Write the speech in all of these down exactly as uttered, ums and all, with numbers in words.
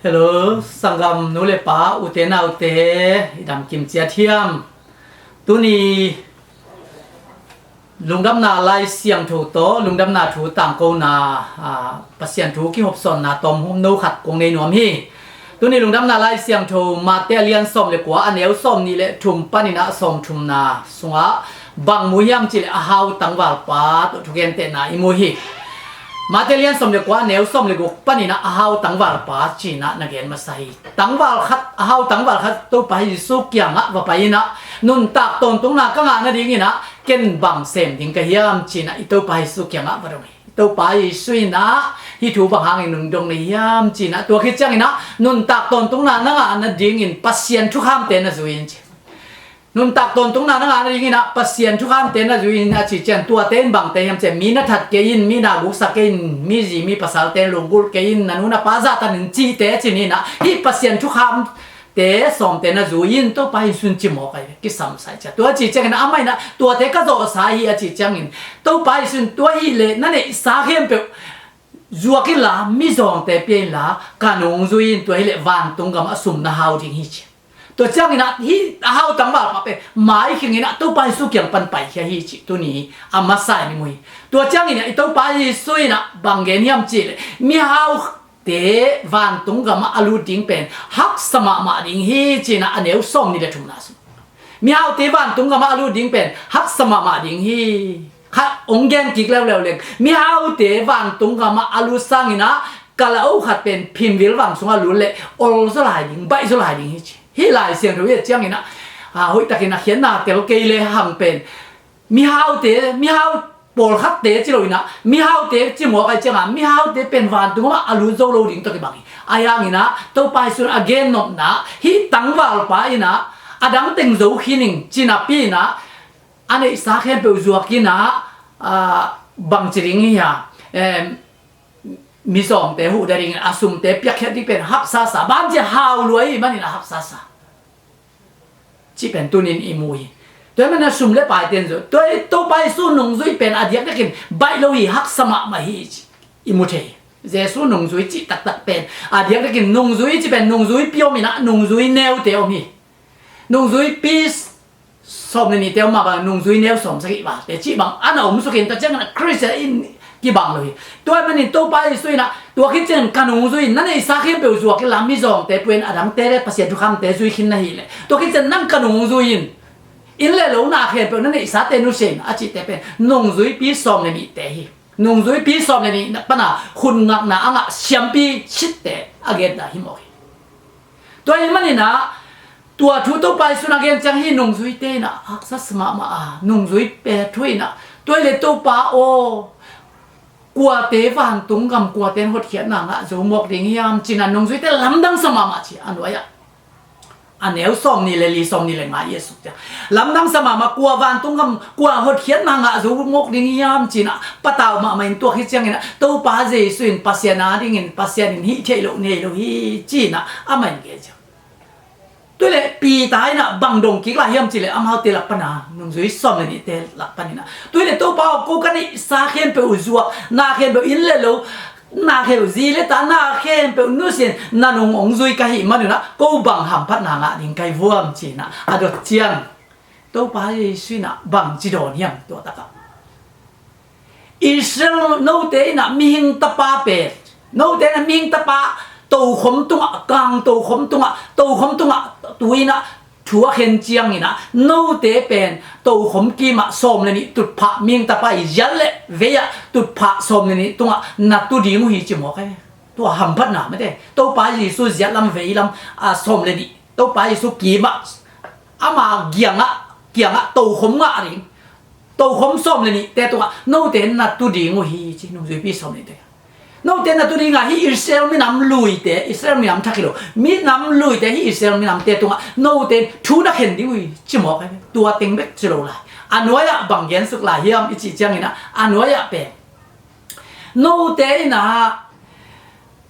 Hello, sanggam nu le pa, ute naute, i dam kim ciat hiam? Tuni lungdamna Lai Siangtho tawh lungdamna thu tangkona, a, Pasian thu kihopsawnna tawm hum no khat kong nei nuam hi. Tuni lungdamna Lai Siangtho Mate a lian sawm le kua, a neu sawm nih le thum panin a sawm thumna sungah bang mu hiam cih leh a hau tangvalpa tawh thugentehna i mu hi. Mate lian sawm le kua, a neu sawm le guk panin a hau tangvalpa ci-in na gen masa hi. Tangval khat, a hau tangval khat Topa Jesu kiangah va pai-in, nuntak tawntungna ka ngah nadingin ken bang sem ding ka hiam ci-in i Topa Jesu kiangah va dong hi. Topa Jesu in hih thu bang hangin nong dong na hiam ci-in, tua khit ciangin nuntak tawntungna na ngah nadingin Pasian thukhamte na zui in ci. Nuntak tawntungna na ngah nadingin Pasian thukhamte na zui in a cih ciang, tuate in bangte hiam cih leh mi na that kei in, mi na guksak kei in, mi zi mi pasalte lunggulh kei in, na nu na pa zahtan in cihte ci-in, hih Pasian thukham te sawmte na zui in Topa Jesu in ci mawk ahi ve, kisam sa hi ci. Tua cih ciangin amah in tuate ka zawhsa hi a cih ciangin, Topa Jesu in tua hi leh na neihsa khempeuh zuak inla, mizawngte pia inla, ka nung zui in, tua hi leh vantung gamah sum na hau ding hi ci. Tua ciangin hih a hau tangvalpa pen maikhing in Topa Jesu kiang pan paikhia hi cih tuni a masa in i mu hi. Tua ciangin i Topa Jesu in bang gen hiam cih leh, mihau te vantung gamah a lut ding pen haksa mahmah ding hi ci-in a neu sawm nih le thumna sung. Mihaute vantung gamah a lut ding pen haksa mahmah ding hi. Khat hong gen kik leuleu leng, mihaute vantung gamah a lut sangin kalaho khat pen phimvil vang sungah lut leh ol zaw lai ding, baih zaw lai ding hi ci. Hih Lai Siangtho hi a ciangin, a, hoihtakin a khiatna tel kei lehang pen mihaute, mihau pawlkhatte ci lo in, mihaute ci mawk ahih ciangin, mihaute pen vantung ah a lut zo lo ding tawh kibang hi. Ahi hangin Topa Jesu in a gennopna, hih tangvalpa in a dang teng zo khin ing ci napi in, a neihsa khempeuh zuak in, a, bangci ding hi hiam, em, mizawngte huh ding in a sumte piakkhiat ding pen haksa sa, banci hau lua ahih manin a haksa sa. Cih pen tunin i mu hi. Tua ahih manin sum le paite in zui. Tua ahih Topa Jesu nungzui pen a diakdiakin baih lo hi, haksa mahmah hi cih i mu thei hi. Jesu nungzui cih taktak pen a diakdiakin nungzuipi cih pen nungzuipi om in, nungzui neute om hi. Nungzuipi sawm le nihte om mah bang, nungzui neu sawmsagih valte cih bang a na om suk in, tua ciangin Khristian in kibang lo hi. Tua ahih manin Topa Jesu in, tua khit ciangin ka nungzui in, na neihsa khempeuh zuak inla, mizawngte pua in, a dangte le Pasian thukhamte zui khin na hih leh, tua khit ciangin nang ka nungzui in, inn le lo na khempeuh na neihsate nusia in a cihte pen nungzuipi sawm le nihte hi. Nungzuipi sawm le nih pan a khut ngakna a ngah siampi sitte a genna hi mawk hi. Tua ahih manin, tua thu Topa Jesu in a gen ciang, hih nungzuite in haksa sa mahmah a, nungzuipi thu in, tua hi leh Topa aw, kuate vantung gam, kuate in hotkhiatna ngah zo mawk ding hiam ci-in nungzuite lamdang sa mahmah ci a nuai-ah. A neu sawm nih le li, sawm nih le nga i et suk ciang, lamdang sa mahmah, kua vantung gam, kua hotkhiatna ngah zo mawk ding hiam ci-in patau mahmah in, tua khit ciangin Topa Jesu in Pasian a dingin, Pasian in hih theih loh nei lo hi ci-in amah in gen ciang. Tua hi leh Peter in bang dong kik lai hiam cih leh, amaute lak pan a, nungzui sawm le nihte lak panin, tua hi leh Topa aw, ko ka neihsa khempeuh uh zuak, na khempeuh, inn le lo na khempeuh, zi le ta na khempeuh nusia in na nung hong zui ka hih manun ko bang hamphatna ngah ding ka hi vuam ci-in a dot ciang, Topa Jesu in bang ci dawn hiam tua takah? Israel note in mihing tapa pen, note in mihing tapa tokhom tungah, kang tokhom tungah, tokhom tungah tu in thu a khen ciangin, note pen tokhom kimah sawm le nih tutphah, mihing tapa i ziat le vei-ah tutphah sawm le nih tungah na tu ding uh hi ci mawk hi. Tua hamphatna mate, Topa Jesu ziat lam, vei lam, a, sawm le nih, Topa Jesu kimah, ama kiangah, kiangah tokhom ngah ding, tokhom sawm le nihte tungah note na tu ding uh hi ci, nungzuipi sawm le nihte. Note na tu ding a, hih Israel minam luite, Israel minam thak hi lo, minam luite, hih Israel minamte tungah note thu na khen ding uh hi ci mawk hi. Tua teng bek ci lo lai, a nuai-ah bang gen suk lai hiam i cih ciangin, a nuai-ah pen note in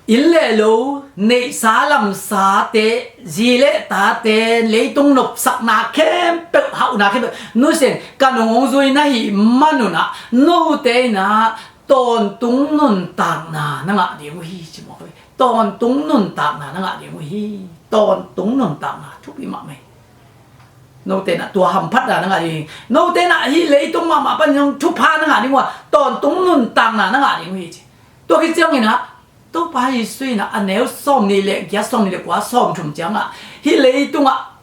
inn le lo, neihsa lamsate, zi le tate, leitung nopsakna khempeuh, hauhna khempeuh nusia in ka nung hong zui na hih manun note in tawntung nuntakna na ngah ding uh hi ci mawk hi. Tawntung nuntakna na ngah ding uh hi. Tawntung nuntakna thupi mahmah hi. Note na tua hamphatna na ngah ding hi. Note na hih leitung mahmah panin thupha na ngah ding uh a, tawntung nuntakna na ngah ding uh hi ci. Tua khit ciangin ah Topa Jesu in ah a neu sawmnih le giat, sawmnih le kua, sawmthum ciangah hih leitungah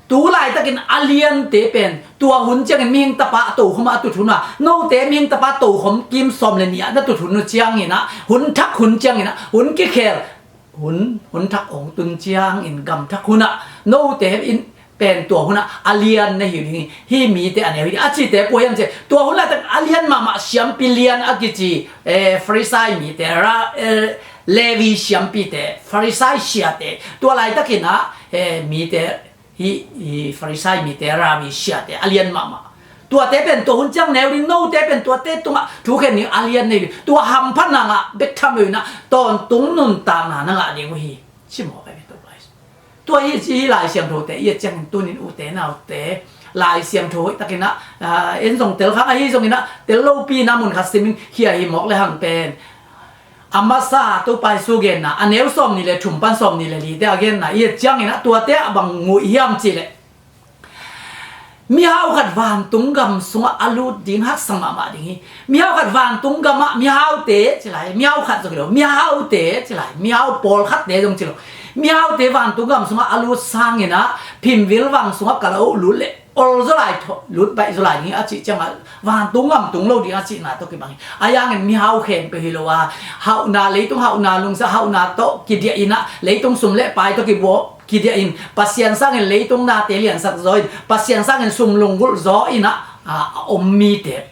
tu laitakin a liante pen tua hun ciangin mihing tapa tokhom ah a tut hun a, note mihing tapa tokhom kim sawm le nih ah na tut hun uh ciangin ah, hun thak hun ciangin ah, hun kikhel hun, hun thak hong tun ciangin gam thak hun ah note in pen tua hun ah a lian na hi ding hi. Hih mite a neu hi ding a cite kua hiam ci, tua hun laitak a lian mahmah siampi lian a kici, eh, Farisai mite, ra, eh, Levi siampite, Farisai siate, tua laitakin ah, eh, mite, hih, hih Farisai mite, Rabbi siate a lian mahmah. Tuate pen tua hun ciang neu ding, note pen tuate tungah thukhen ding a lian nei ding. Tua hamphatna ngah bek tham lo in ah tawntung nuntakna na ngah ding uh hi. Ci mawk a hi, Topa Jesu. Tua hi ci hi Lai Siangthote i et ciangin tunin ute naute, Lai Siangtho hoih takin ah, ah, en zong tel khang ahi zongin ah tel lopi na mun khat simin khia hi mawk le hang pen a masa Topa Jesu genna, a neu sawmnih le thum pan sawmnih le lite a genna i et ciangin ah tuate ah bang muh hiam cihleh, mihau khat vantung gam sungah a lut ding haksa mahmah ding hi. Mihau khat vantung gamah mihaute ci lai, mihau khat zong hi lo, mihaute ci lai, mihau pawlkhatte zong ci lo. Mihaute vantung gam sungah a lut sangin ah phimvil vang sungah kal a uh lut leh ol zaw lai, lut baih zaw lai ding a cih ciangah vantung gam tung lo ding a cihna tawh kibang hi. A yangin mihau khempeuh hi lo a, hauhna, leitung hauhna, lungsa hauhna tawh kidiah in ah leitung sum le pai tawh kibuak kidiah in, Pasian sangin leitung nate liansak zaw in, Pasian sangin sum lunggulh zaw in ah, a, a om mite,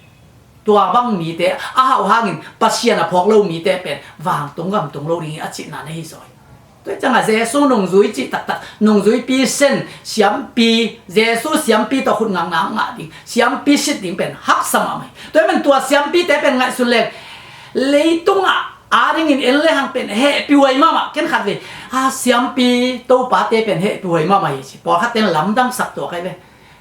tua bang mite a hauh hangin Pasian a phawk lo mite pen vantung gam tung lo ding hi a cihna na hi zaw hi. Tua hi ciangah Jesu nungzui cih taktak, nungzuipi sen, siampi, Jesu siampi tawh khut ngakna ngah ding, siampi sit ding pen haksa mahmah hi. Tua hi man tua siampite pen ngaihsun leng leitungah a dingin en le hang pen hehpihhuai mahmah, ken khat ve, a, siampi topate pen hehpihhuai mahmah hi ci. Pawlkhatte in lamdangsak tuak ahi ve.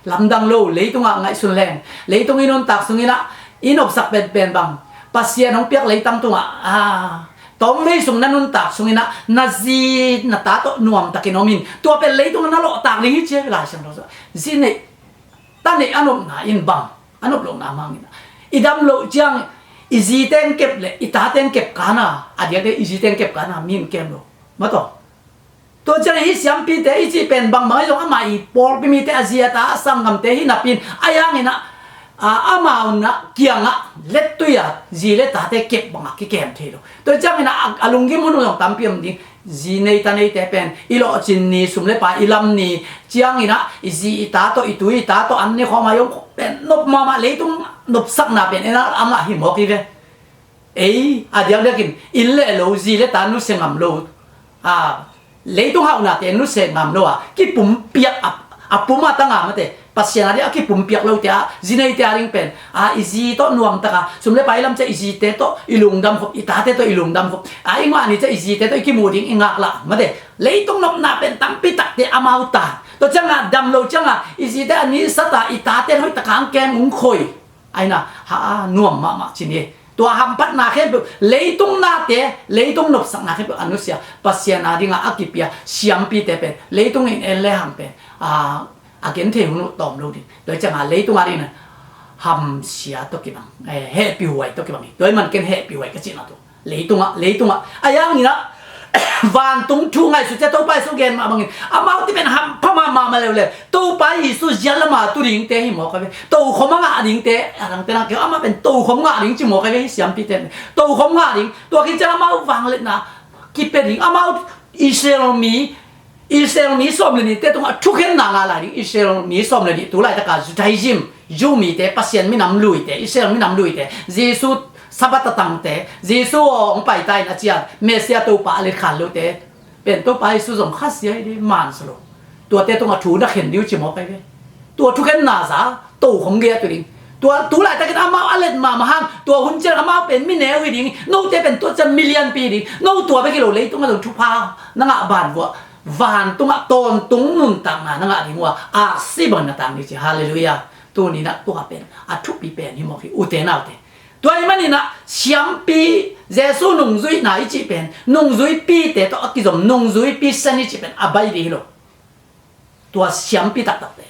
Lamdang lo, leitungah ngaihsun leng, leitung i nuntak sungin ah i nopsak penpen bang, Pasian hong piak leitang tungah, a, tawmvei sung na nuntak sungin ah na zi na ta tawh nuamtakin om in, tua pen leitungah na lawhtak ding hi ci hi Lai Siangtho sungah. Zi neih, ta neih a nopna in bang, a nop lohna mangin ah i dam loh ciang i zi teng kep le i ta teng kep kana, a diakte i zi teng kep kana, mi in kem lo. Mataw. Tua ciang hih siampite i cih pen bangbang ahi zong amah i pawlpi mite a zi a ta a sanggamte hi napi in a yangin ah, a, amau na kiangah lettui a zi le tate kep bangah kikem thei lo. Tua ciangin ah a, a lunggim hun uh zong tampi om ding. Zi nei ta neite pen i lawhcin ni, sum le pai i lam ni ciangin ah i zi i ta tawh, i tui i ta tawh an ne khawm a i om khawm pen nop mahmah, leitung nopsakna pen en a, amah hi mawk hi ve. Ei, a diakdiakin inn le lo, zi le ta nusia ngam lo, a, leitung hauhnate nusia ngam lo a, kipumpiak a, a pum a tanga mate, Pasian a ding a kipumpiak lote a, zi neite a ding pen, a, i zi tawh nuamtaka sum le pai lam ciah i zite tawh i lungdam khop, i tate tawh i lungdam khop, a, i ngah ni ciah i zite tawh i kimu ding i ngaklah mate. Leitung nopna pen tampi takte amau ta. Tua cianga dam lo cianga i zite a nisata, i tate hoihtaka ang keng ung khoi. Aina ha a nuam mahmah ci ni. Tua hamphatna khempeuh, leitung nate, leitung nopsakna khempeuh a nusia, Pasian a dinga a kipia siampite pen leitung in en le hang pen, a, a genthei hun uh tawm lo ding. Tua hi cianga leitung a dingin hamsia tawh kibang, eh, hehpihhuai tawh kibang hi. Tua hi man ken hehpihhuai ka cihna tu. Leitungah, leitungah a yangin ah vantung thu ngaihsut cia Topa Jesu gen mah bangin amau ti pen hampha mahmah leuleu. Topa Jesu zial lama tu dingte hi mawk a ve. Tokhom a ngah dingte, a dangte nak keu, amah pen tokhom ngah ding ci mawk a ve, hi siampite pen. Tokhom ngah ding, tua khin ciang amau vangliatna kipia ding, amau Israel mi, Israel mi sawm le nihte tungah thukhenna ngah lai ding. Israel mi sawm le nih tu laitaka Judaism, Jew mite, Pasian minam luite, Israel minam luite, Jesu Sabbath a tangte, Jesu aw hong paita in a cian, Messiah Topa a letkhan lote pen Topa Jesu zong khasia hi ding, mansa lo. Tuate tungah thu na khen ding uh ci mawk a hi ve. Tua thukhenna za tokhom gei a tu ding. Tua tu laitakin amau a let mahmah hang, tua hun ciang amau pen mi neu hi ding. Note pen tua ciang mi lianpi ding. No tua bek hi lo, leitungah zong thupha na ngah banvuah, vantungah tawntung nuntakna na ngah ding uh a, aksi bangin na tang ding ci. Halleluiah. Tuninah tua pen a thupi pen hi mawk hi, ute naute. Tua ahih manin ah siampi, Jesu nungzuihna i cih pen nungzuipite tawh a kizom, nungzuipi sen i cih pen a baih ding hi lo. Tua siampi taktakte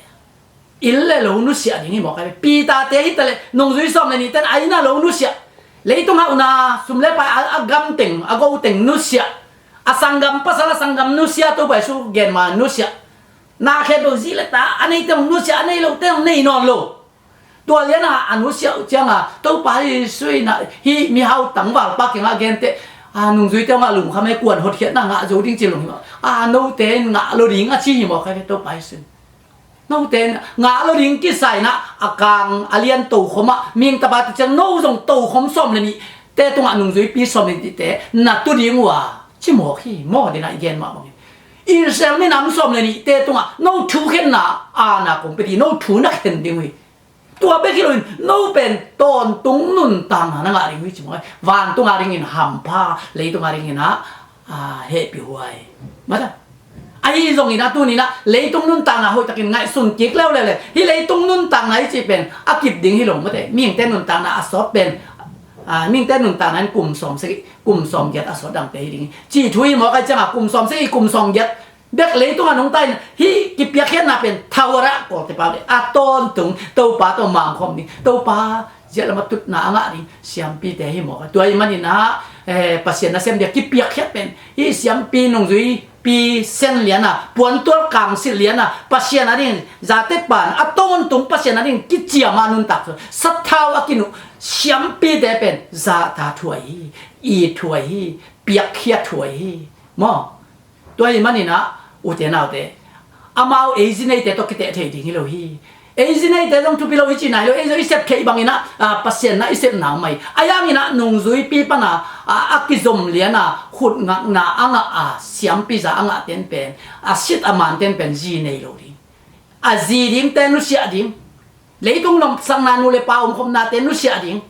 inn le lo nusiah ding hi mawk hi. Peter-te hi ta leh nungzui sawm le nihte in a inn a lo nusiah, leitung hauhna, sum le pai, a, a gam teng, a go teng nusiah, a sanggam pasal, a sanggam nusiah, Topa Jesu gen ma nusiah. Na khet lo, zi le ta a neite hong nusiah, a nei lote hong nei nawn lo. Tua lian a a nusiah uh ciang a Topa Jesu in ah hih mihau tangvalpa kiangah a gen teh, a, nungzuite hong a lungkham e, kuan hotkhiatna ngah zo ding ci lungkham a, note in ngah lo ding a ci hi mawk hi ve Topa Jesu in. Note in ngah lo ding kisa in ah a kang a lian tokhom ah, mihing tapate ciang no zong tokhom sawm le nihte tungah nungzuipi sawm le nihte na tu ding uh a ci mawk hi. Mawk ding a i gen mah bangin Israel minam sawm le nihte tungah no thukhenna, aana kong pia ding, no thu na khen ding uh hi. Tua bek hi loin no pen tawntung nuntakna na ngah ding uh hi ci mawk hi. Vantung a dingin hampha, leitung a dingin ah, a, hehpihhuai. Mata. Ahi zongin ah tuni in ah leitung nuntakna hoihtakin ngaihsun kik leuleu le, hih leitung nuntakna i cih pen a kip ding hi lo, mate. Mihingte nuntakna a sawt pen, a, mihingte nuntakna in kum sawm sagih, kum sawm giat a sawt dangte hi ding hi ci thu hi mawk a, ciang a kum sawm sagih, kum sawm giat bek leitung a nungta in hih kipiakkhiatna pen thawara kawlte pau le a tawntung Topa tawh mangkhawm ding, Topa ziah lam a tutna a ngah ding siampite hi mawk a. Tua ahih manin ah, eh, Pasian nasem dia kipiakkhiat pen hih siampi nungzuipi sen lian a, puantual kangsilh lian a, Pasian a dingin zatek pan a tawntung Pasian a dingin kiciam a nuntak, sathau a kinu siampite pen zahthathuai hi, itthuai hi, piakkhiathuai hi. Maw? Tua ahih manin ah, ute naute, amau ei zi neite tawh kiteh thei ding hi lo hi. Ei zi neite zong thupi lo i cihna hi lo, ei zong i sep theih bangin ah, a, Pasian na i sepna om hi. Ahi hangin ah nungzuipi pan a, a, a kizom lian a, khutngakna a ngah a, siampi za a ngahte in pen, a sit a mante in pen zi nei lo ding. A zi dingte nusiah ding. Leitung nopsakna, nu le pa omkhopnate nusiah ding.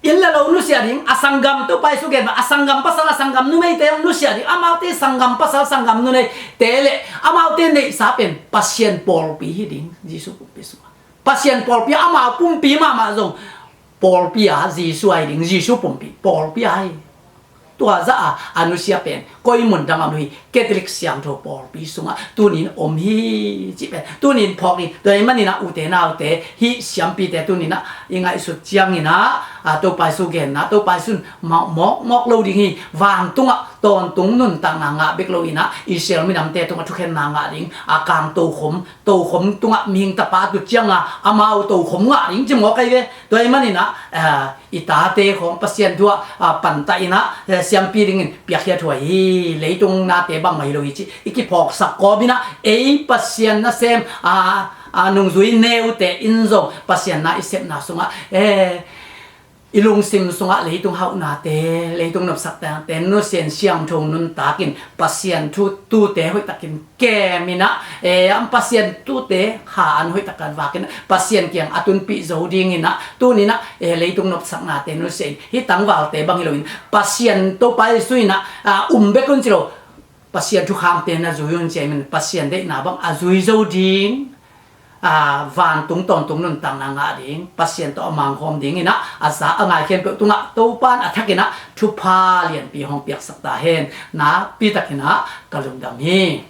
Inn le lo nusiah ding, a sanggam, Topa Jesu gen bang, a sanggam pasal, a sanggam numeite hong nusiah ding, amaute sanggam pasal, sanggam numeite le amaute neihsa pen Pasian pawlpi hi ding, Jesu pumpi sungah. Pasian pawlpi, amau pumpi mahmah zong pawlpi a Jesu ahi ding, Jesu pumpi, pawlpi ahi. Tua zah a, a nusia pen koi mun dang a om lo hi, Catholic siangtho pawlpi sungah tunin om hi cih pen tunin phawk ding. Tua ahih manin ah ute naute, hih siampite tunin ah i ngaihsut ciangin ah, a, Topa Jesu genna, Topa Jesu in mawk, mawk, mawk lo ding hi. Vantungah tawntung nuntakna ngah bek lo in ah Israel minamte tungah thukhenna ngah ding, a kang tokhom, tokhom tungah mihing tapa a tut ciang a amau tokhom ngah ding ci mawk ahi ve. Tua ahih manin ah, a, i tate khawng Pasian thu ah, a, pantah in ah, eh, siampi dingin piakkhiathuai hi, leitung nate bangmah hi lo hi cih i kiphawksak kawmin ah, ei Pasian nasem, a, a, nungzui neute in zong Pasian na i sepna sungah, eh, i lungsim sungah leitung hauhnate, leitung nopsaknate nusia in, siangtho nuntakin, Pasian thu, thute hoihtakin kem in ah, eh, a Pasian thute ha an hoihtakin vakin ah, Pasian kiang a tunpih zo dingin ah, tunin ah, eh, leitung nopsaknate nusia in, hih tangvalte bang hi loin, Pasian, Topa Jesu in ah, a, um bek un ci lo, Pasian thukhamte na zui un ci a, i min Pasian deihna bang a zui zo ding, a, vantung tawntung nuntakna ngah ding, Pasian tawh a mangkhawm dingin ah, a za a ngai khempeuh tungah Topa in a thakin ah thupha lianpi hong piaksak ta hen. Nakpi takin ah ka lungdam hi.